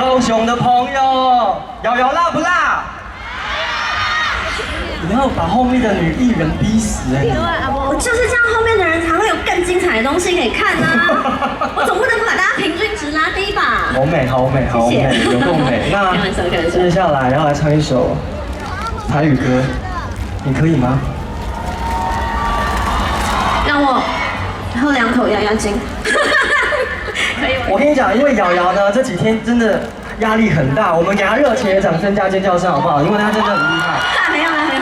高雄的朋友，瑶瑶辣不辣？你要把后面的女艺人逼死哎！我就是這樣，後面的人才會有更精彩的東西可以看啊！我總不能把大家平均值拉低吧？好美，好美，好美，有夠美。那開玩笑，開玩笑。接下來要來唱一首台語歌，你可以嗎？讓我喝兩口壓壓驚。可以。我跟你講，因為瑤瑤呢這幾天真的壓力很大，我們給她熱情的掌聲加尖叫聲好不好？因為她真的很厲害。沒有沒有沒有。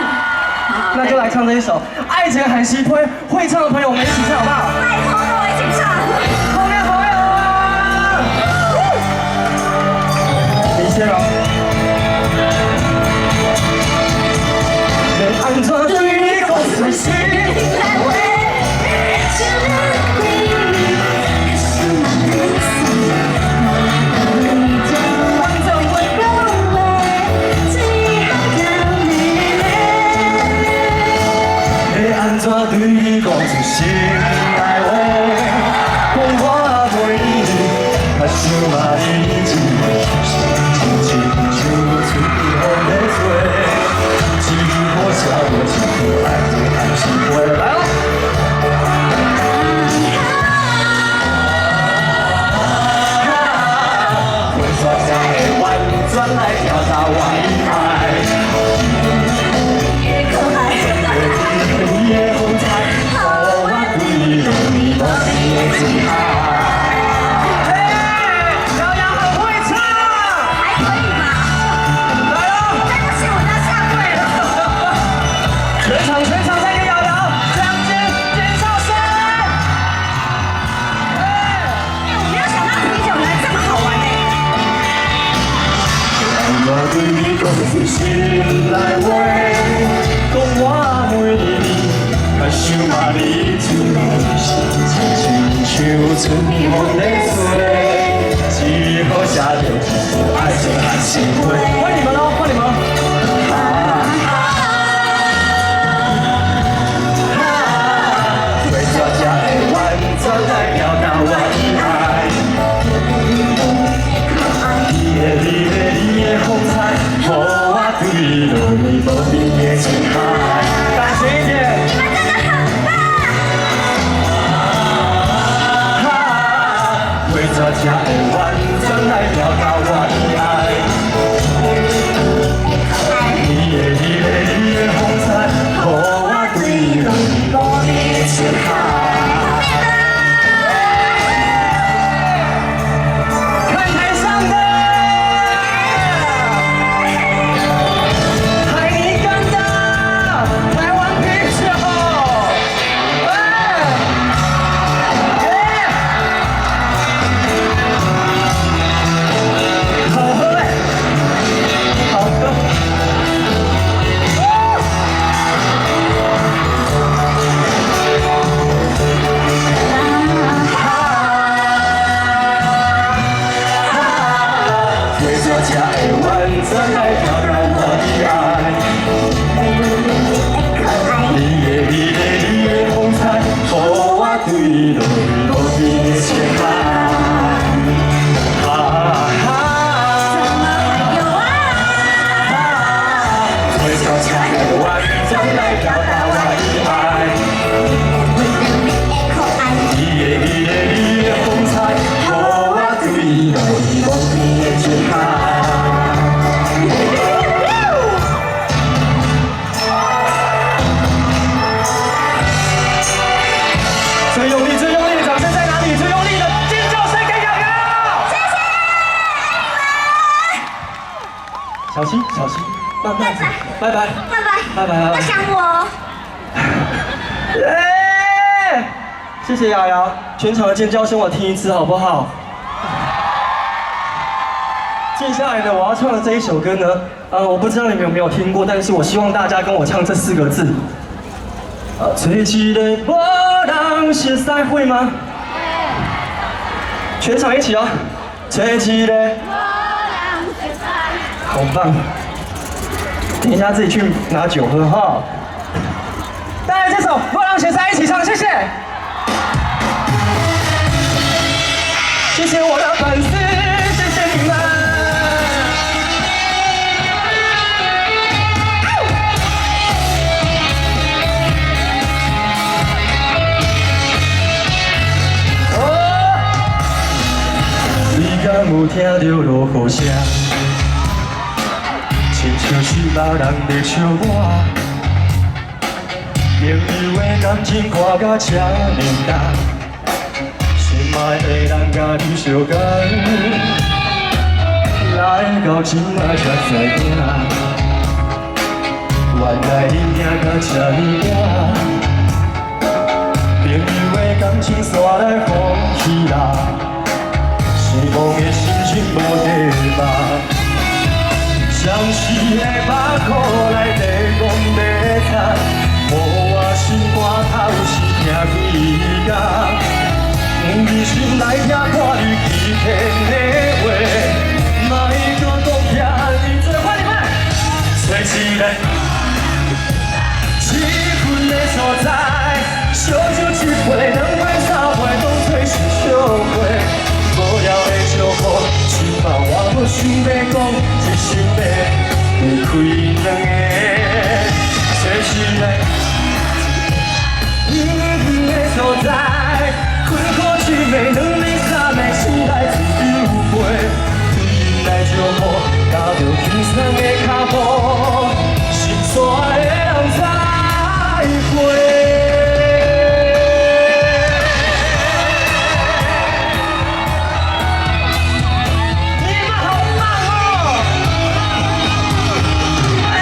那就來唱這一首《愛情番薯批》，會唱的朋友我們一起唱好不好？拜託跟我一起唱。後面朋友，你先哦。欲按怎對你講出心內話？欲按怎對你講出心內話？講我袂較想嘛你情，心情親像春風咧吹，一好寫落一句愛情番薯批。來哦！花煞才會完全來表達我的愛。你的風采，予我坠落無邊的情海。瑤瑤很會唱，還可以吧？來哦！再不行我就要下跪了。全場全場再給瑤瑤掌聲尖叫聲！哎，我沒有想到啤酒原來這麼好玩呢。我對你講出心內話，講我愛你，較想嘛你情，心情親像春風咧吹，一好寫著一句愛情番薯批。換你們嘍，換你們。啊啊！花煞才會完全來表達我的愛。你的你的你的風采，予我墜落無邊的情海。大聲一點！你們真的很棒！啊！花煞才會完全來表達我的愛。你的你的你的風采，予我墜落無邊的情海。看台上的海尼根的台灣啤酒，哎，耶，好喝哎，好喝。花煞才會完全來表達我的愛。你的你的你的風采，予我墜落無邊的情海。啊啊！有啊！花煞才會完全來表達我的愛。你的你的你的風采，予我墜落無邊的情海。最用力、最用力的掌聲在哪裡？最用力的尖叫聲給瑤瑤！謝謝小心，小心，慢慢走，拜拜，拜拜，拜拜，要想我。哎，謝謝瑤瑤，全場的尖叫聲我聽一次好不好？接下來呢，我要唱的這一首歌呢，我不知道你們有沒有聽過，但是我希望大家跟我唱這四個字。找一个無人熟似，會嗎？全場一起哦，找一个無人熟似，好棒！等一下自己去拿酒喝哈。帶來這首《無人熟似》一起唱，謝謝。謝謝我的粉絲，謝謝你們。敢有聽著落雨聲？親像是別人咧笑我。朋友的感情看甲這呢重，心愛的人佮你相共，來到這擺才知影，原來你疼甲這呢湠。朋友的感情煞來放棄啦，失望的心情無底吧。相思的百苦內底講欲擦，予我心肝頭是疼幾工。忍心來聽看你欺騙的話，莫閣講遐爾濟。快點快！找一个氣氛的所在，燒酒一杯，兩杯，三杯，當作是相會。無聊的祝福，這擺我無想欲講，只想欲離開兩个。找一个遠遠的所在，困苦一暝，兩暝，三暝，醒來自由飛，對𪜶來祝福，踏著輕鬆的跤步，心所愛的人再會。你們好棒哦！哎，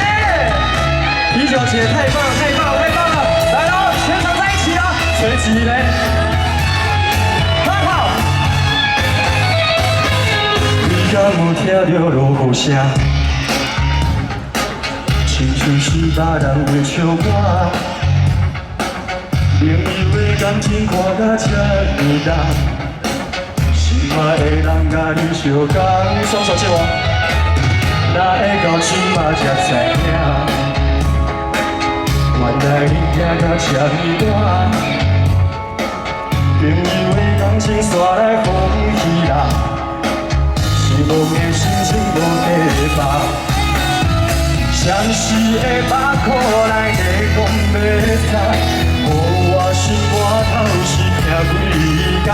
啤酒姐太棒了，太棒了，太棒了！來嘍，全場在一起啊！吹起來，很好。你敢有聽著落雨聲？親像是別人咧笑我。朋友的感情看甲這呢重，心愛的人佮你相共，雙手借我。哪會到這擺才知影，原來你疼甲這呢湠。朋友的感情煞來放棄啦，失望的心情無底吧。相思的百苦內底講欲擦，予我心肝頭是疼幾工。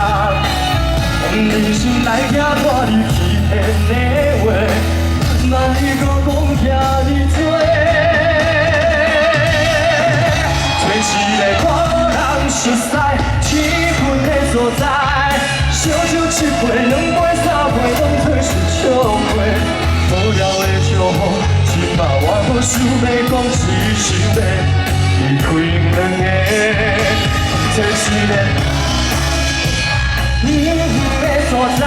忍心來聽看你欺騙的話，莫閣講遐爾濟。找一個看人熟似、氣氛的所在，燒酒一杯、兩杯、三杯，當作是笑話。無聊的祝福，這擺我無想欲講，只想欲離開兩个。找一個遠遠的所在，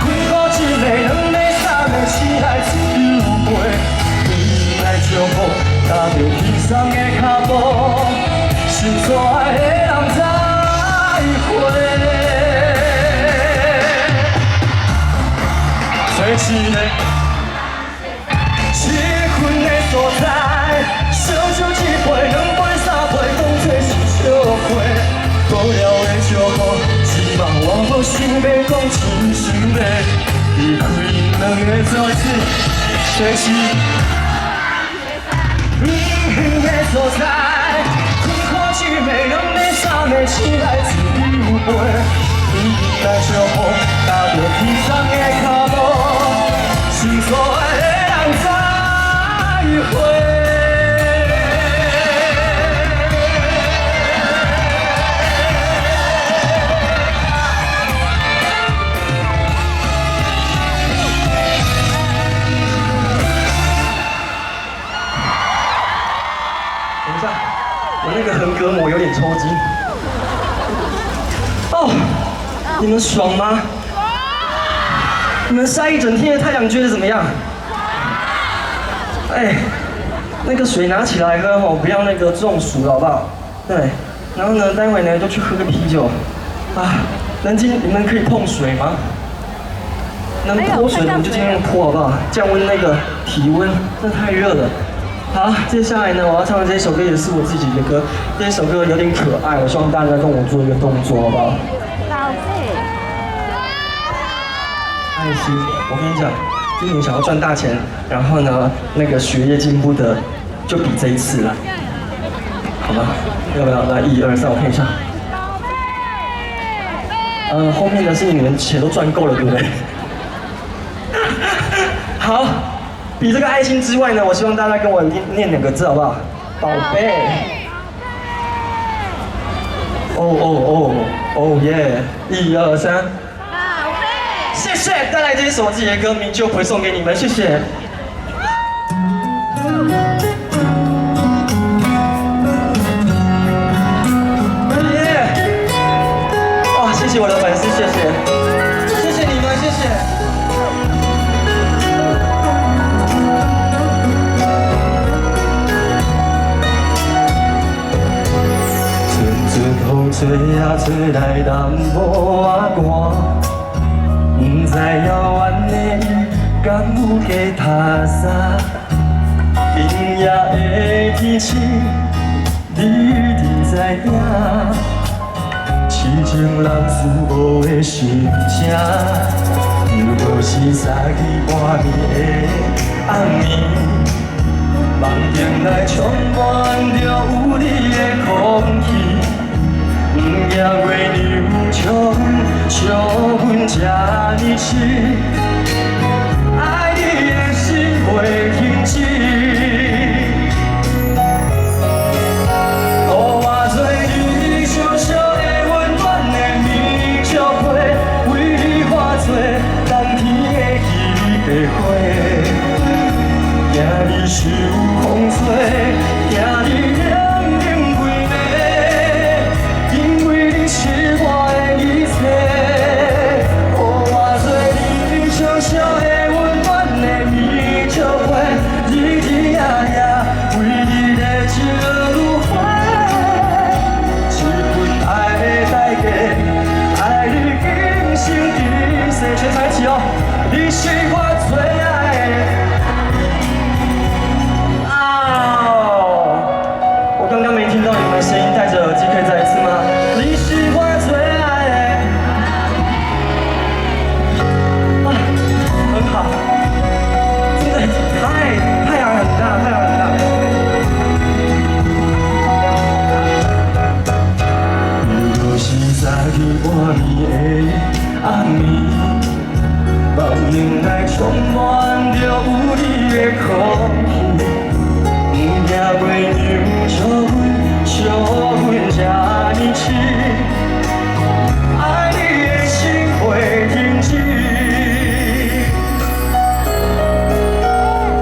困苦一暝、兩暝、三暝，醒來自由飛，對𪜶來祝福，踏著輕鬆的跤步，心所愛的人再會。找一個氣氛的所在，燒酒一杯、兩杯、三杯，當作是笑話。無聊的祝福，這擺我無想欲講，只想欲離開兩个。再一次，找一個遠遠的所在，困苦一暝、兩暝、三暝，醒來自由飛，對𪜶來祝福，踏著輕鬆的跤步，心所愛的人再會。等一下，我那個橫膈膜有點抽筋。哦，你們爽嗎？你們曬一整天的太陽覺得怎麼樣？哎，那個水拿起來喝吼，不要那個中暑了，好不好？對，然後呢，待會呢就去喝個啤酒。啊，南京，你們可以碰水嗎？能潑水的我們就盡量潑，好不好？降溫那個體溫，真的太熱了。好，接下來呢，我要唱的這首歌也是我自己的歌，這首歌有點可愛，我希望大家跟我做一個動作，好不好？愛心，我跟你講，今年想要賺大錢，然後呢，那個學業進步的就比這一次了，好嗎？要不要來一二三，我看一下。後面的是你們錢都賺夠了，對不對？好，比這個愛心之外呢，我希望大家跟我念念兩個字，好不好？寶貝。哦哦哦哦耶！一二三，寶貝。謝謝，帶來這一首自己的歌名就會送給你們，謝謝。耶！哇，謝謝我的粉絲，謝謝，謝謝你們，謝謝。陣陣雨吹啊吹來淡薄仔寒，不知遙遠的你敢有加踢衫？今夜的天色，你一定知影，痴情人思慕的心声。如果是三更半暝的暗暝，梦境內充滿著有你的空氣。不驚月娘笑阮，笑阮這呢痴，愛你的心袂停止。予我做你小小的溫暖的棉石被，為你化做冬天的彼白花。驚你受風吹，驚你冷冷規暝，因為你是我的一切。予我做你小小的溫暖的棉石被，日日夜夜為你的情如火。這份愛的代價，愛你今生今世，全場一起哦！你是我最愛的。啊！我剛剛沒聽到你們聲音，戴着耳機可以再一次嗎？你是我最愛的。啊，很好，真的太陽很大，太陽很大。如果是三更半暝的暗暝，夢境內充滿著有你的空氣，不驚月娘笑阮，笑阮這呢痴，愛你的心袂停止。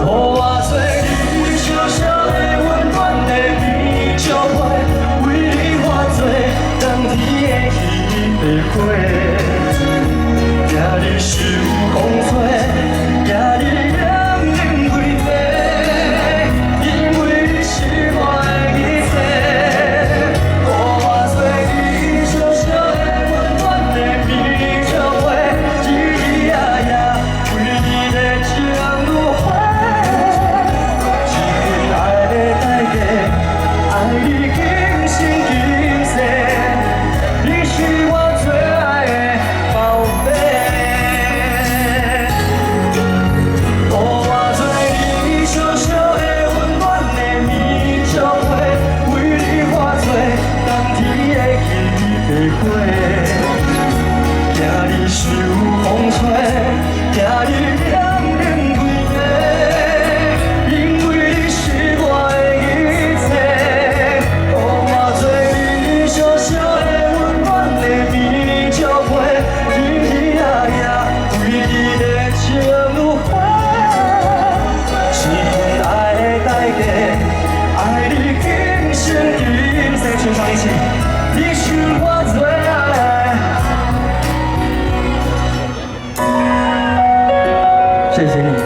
予我做你小小的溫暖的棉石被，為你化做冬天的彼白花。驚你受風吹，驚你冷冷規暝，因為你是我的一切。予我做你小小的溫暖的棉石被，日日夜夜為你的情如火。這份愛的代價，愛你今生今世，你是我最愛的寶貝。予我做你小小的溫暖的棉石被，為你化做冬天的彼白花。驚你受風吹，驚你冷冷規暝，因為你是我的一切。予我做你小小的溫暖的棉石被，日日夜夜為你的情如火。這份愛的代價，愛你今生今世，全場一起，你是我最愛的。謝謝你們。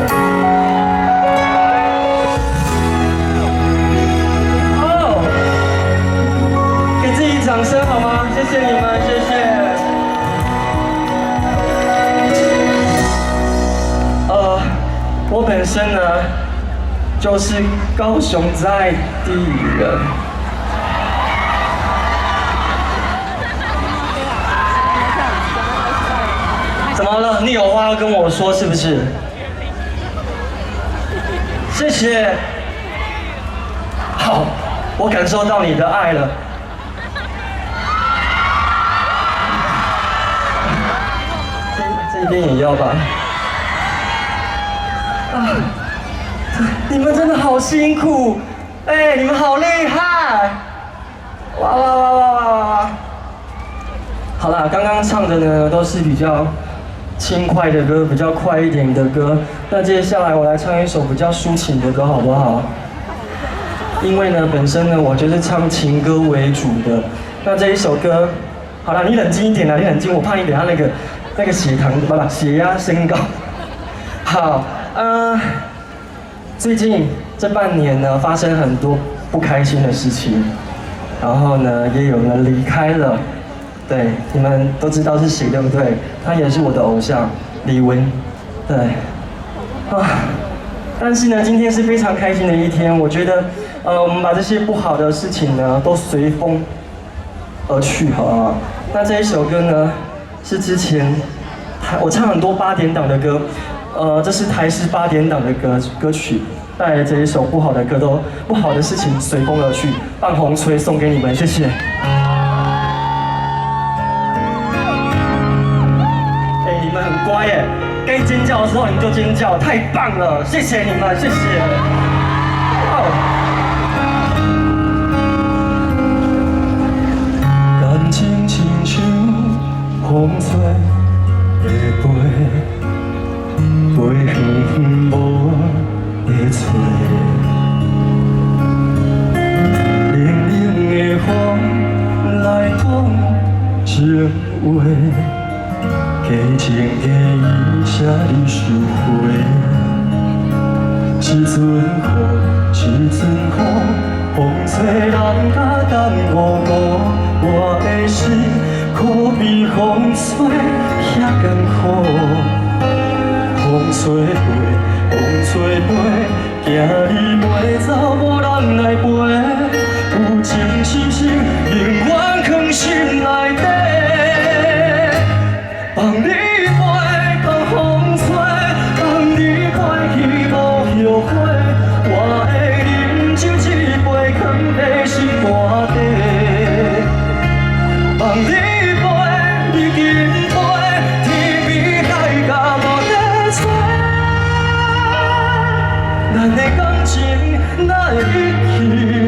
哦，給自己掌聲好嗎？謝謝你們，謝謝。我本身呢，就是高雄在地人。怎麼了？你有話要跟我說是不是？謝謝。好，我感受到你的愛了。這邊也要吧。啊，你們真的好辛苦，哎，你們好厲害！哇哇哇哇哇哇哇！好啦，剛剛唱的呢都是比較輕快的歌，比較快一點的歌。那接下來我來唱一首比較抒情的歌，好不好？因為呢，本身呢我就是唱情歌為主的。那這一首歌，好啦，你冷靜一點啦，你冷靜，我怕你等下那個血糖不不血壓升高。好，最近這半年呢，發生很多不開心的事情，然後呢，也有人離開了。對，你們都知道是誰，對不對？他也是我的偶像李玟。對，啊，但是呢，今天是非常開心的一天。我覺得，我們把這些不好的事情呢，都隨風而去，好不好？那這一首歌呢，是之前我唱很多八點檔的歌，這是台視八點檔的歌曲，帶來這一首不好的歌都不好的事情隨風而去，放風吹送給你們，謝謝。哎，你們很乖耶，該尖叫的時候你們就尖叫，太棒了，謝謝你們，謝謝。哦。感情親像風吹的飛，飛遠遠無會揣。冷冷的風來講情話，假情假意寫你收回。一陣雨，一陣風，風吹人甲等糊糊，我的心可比風吹遐艱苦。風吹飛，風吹飛，驚你飛走無人來陪。有情深深，永遠藏心內底。放你飛，放風吹，放你飛去無後悔。我會啉酒一杯，囥佇心肝底。放你飛，你緊飛，天邊海角無得揣。咱的感情哪會一去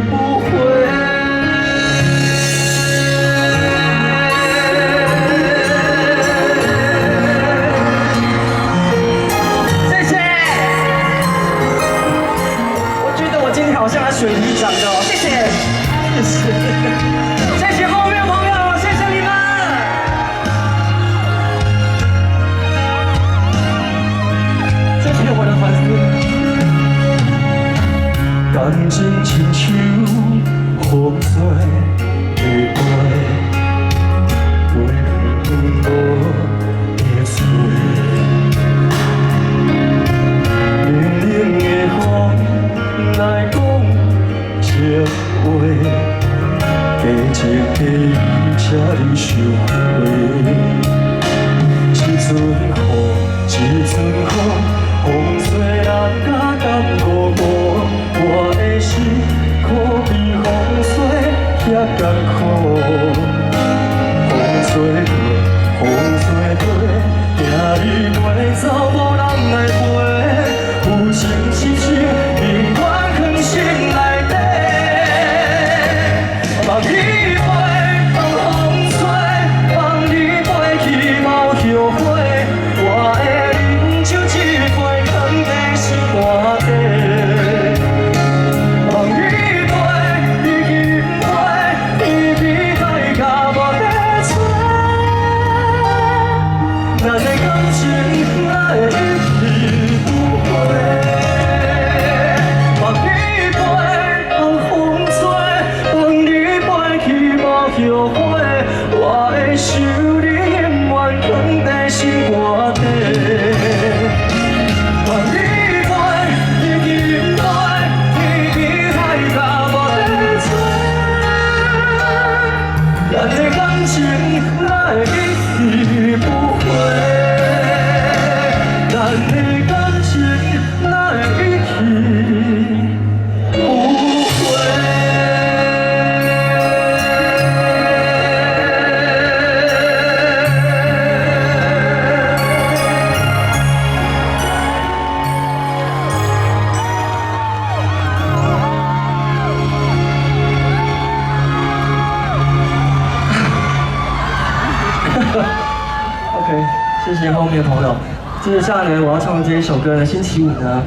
面的朋友。接下來呢，我要唱的這一首歌呢，星期五呢，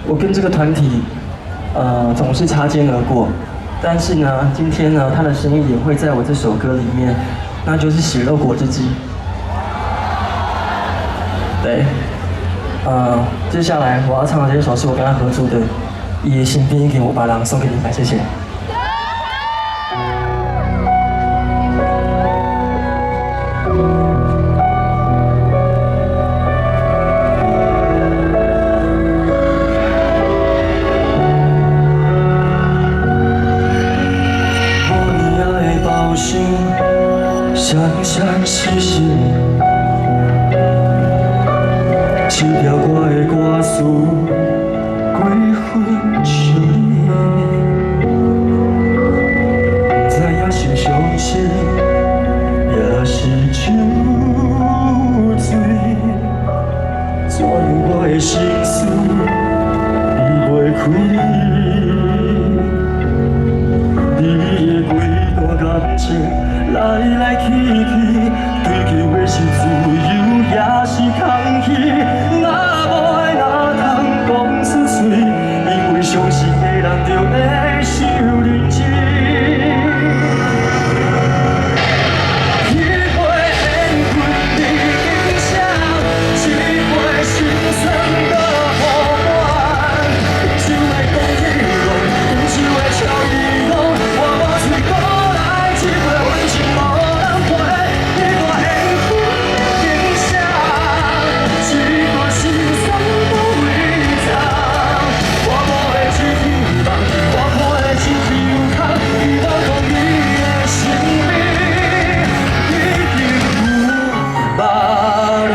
我跟這個團體，總是擦肩而過。但是呢，今天呢，他的聲音也會在我這首歌裡面，那就是血肉果汁機。對，接下來我要唱的這一首是我跟他合作的《伊的身邊已經有別人》，送給你們，謝謝。相相惜惜，唱著我的歌词，几分像你，不知影是伤心，抑是酒醉，怎样我的心事离袂开你，你的规段感情。來來去去，追求的是自由，抑是空虛？若無愛，哪通講出嘴？因為相信的人就會傷認真。一杯緣分已經寫，一杯心酸閣予滿。分手的講起講，分手的笑伊講，我無喙過來，這杯反正無人陪。彼段緣分已經寫，一段心酸搁遺藏。我無的一希望，我看的一條空，希望講你的身邊已經有別人。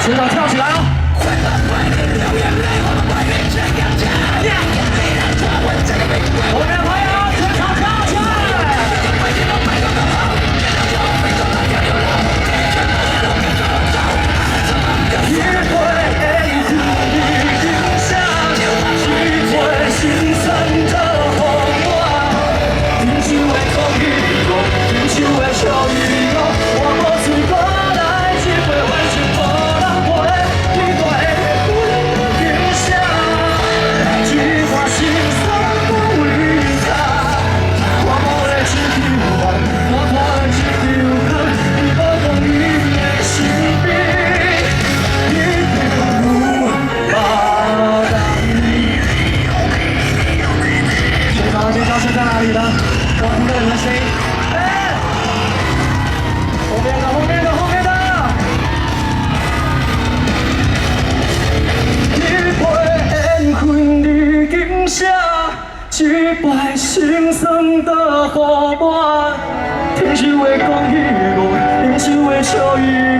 全場跳起來哦！後面的朋友，全場跳起來！一杯緣分已經寫，一杯心酸閣予滿。分手的講伊講，分手的笑伊講，我無喙過來，這杯反正無人陪。彼段緣分已經寫，一段心酸搁遺藏。我無的一希望，我看的一條空，希望講你的身邊已經有別人。全場的尖叫聲在哪裡呢？我聽到你們聲音。哎，後面的，後面的，後面的。一杯緣分已經寫，一杯心酸閣予滿。分手的講伊講，分手的笑伊講，